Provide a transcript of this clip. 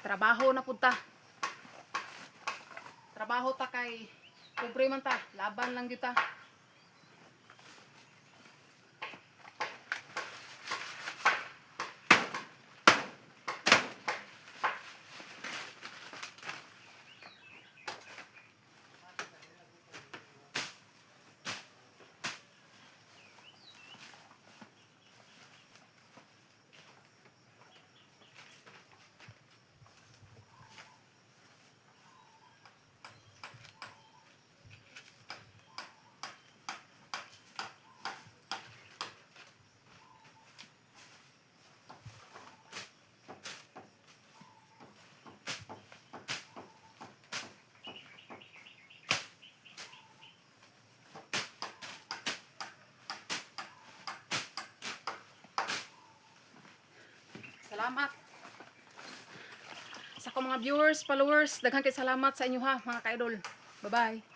Trabaho na pud ta. Trabaho ta kay pobre man ta, laban lang gyud ta. Salamat sa akong mga viewers, followers, daghan kay salamat sa inyo ha, mga ka-idol. Bye-bye.